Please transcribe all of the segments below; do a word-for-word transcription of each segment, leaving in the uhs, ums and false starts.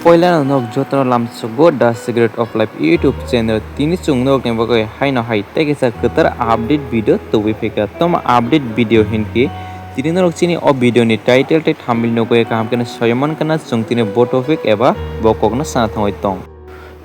Poilano nok jotono lamsogo The Secret of Life YouTube channel. Tini chwng nokni bagwi haino hai tei kaisa kwtal update video tubui phaikha. Tamo update video hinkhe tini norok chini o video ni title tei thumbnail nugwi kaham khe no soi mankha na chwng tini bo topic eba bo kokno sana thangwi tong.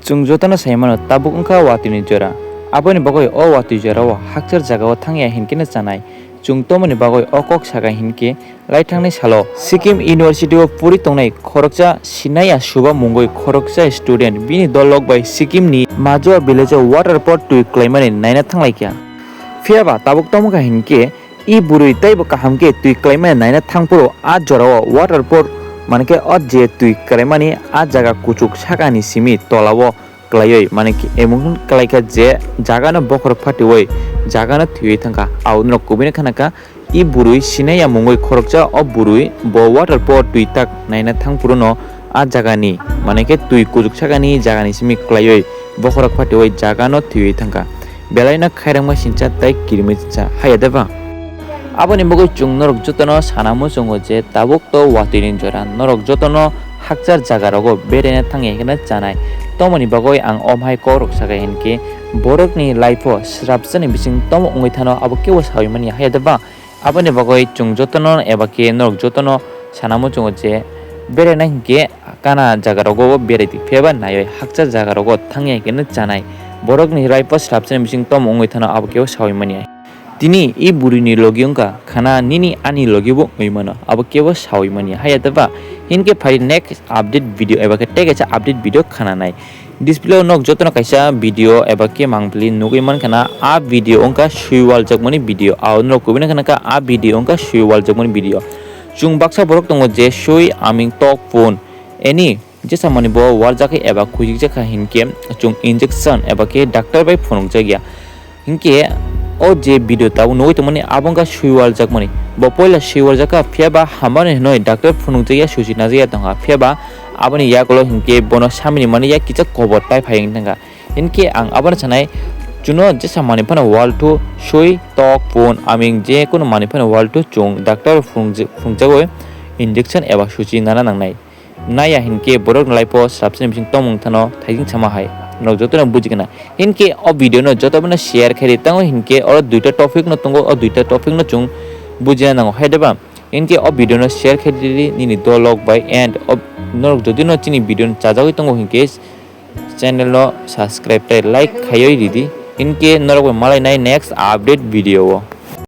Chwng jotono sai mano tabuk wngkha watwini jora. Aboni bagwi o watwi jorao hakchar jagao thangya hinkhe no chanai. Chwng tomoni bagwi o kok sakha hinkhe laithangni salo Sikkim University o puri tongnai khoroksa Sinaya Suba mungwi khoroksa student bini dolok bai Sikkim ni Majua village o water pot twi klaimani naina thanglaikha. Phiyaba tabuk tomokha hinkhe i bwrwi teibo kaham khe twi klaimani naina thangphuru a jorao water pot mankhe o je twi klaimani a jaga kuchuk sakani simi tolao klaiwi, mane ki emon kwlaikha je jagano bokhorok phatiwi jagano thwiwi thangkha. Aunrok kubui no khanakha i bwrwi Sinaya mungwi khoroksa o bwrwi bo water pot twi tak naina thangphuru no a jagani, mane khe twi kuchuk sakani jagani simi kwlaiwi bokhorok phatiwi jagano thwiwi thangkha. Belai no khairangma sincha tei kirimwi sincha haya deba? Aboni bagwi chwng norok jotono sana muchungo je tabuk to watwini jora, norok jotono hakchar jaga rogo beraina thangya hinkhe chanai. Tomoni bagwi ang omhai kok rok sakha hinkhe borokni life o swrapsani bising tomo wngwi thano abo kebo sawi manya haya deba? Aboni bagwi chwng jotono eba khe norok jotono sana muchungo je beraina hinkhe kana jaga rogo berai di, phiyaba naiwi hakchar jaga rogo thangya hinkhe chanai. Borokni life o swrapsani bising tomo wngwi thano abo kebo sawi manya. Tini i bwrwini logi wngkha khana nini ani logi bo wngwi mano, abo kebo sawi manya haya deba? Hinkhe phai next update video eba khe tei kaisa update video khananai. Display o nok jotono kaisa video eba khe mangpili nugwi mankha na a video wngkha swi waljakmani video. Aunrok kubui no khanakha a video wngkha swi waljakmani video. Chwng baksa borok tongo je swi aming tok phone any jesa mani bo warjakha eba khujikjakha hinkhe chwng injection eba khe doctor bai phunukjakya. Hinkhe o je video tabuk nugwi tongmani abo wngkha swi waljakmani. Bo poila swi waljakha phiyaba hamani hinwi doctor phunukjakya suchi najakya tongkha phiyaba aboni yagulo hinkhe bono samini mani yak kisa kobor tai phai wng thangkha. Hinkhe ang abono sanai chuno jesa mani phano walthu swi tok phone aming je kunu mani phano walthu chwng doctor phunukjagwi injection eba suchi nana nangnai. Naiya hinkhe borok ni life o swrapsani bising tongmung thano thaising sama hai. Norok jotono bujikna. Hinkhe o video no joto bono share khaidi tango hinkhe oro duita topic no tongo, o duita topic no chwng bujina nango hai deba? Hinkhe o video no share khaidi nini dolok bai and o norok jodi no chini video no chajagwi tongo hinkhe channel no subscribe tei like khaiwi ridi. Hinkhe norok bai malainai next update video o.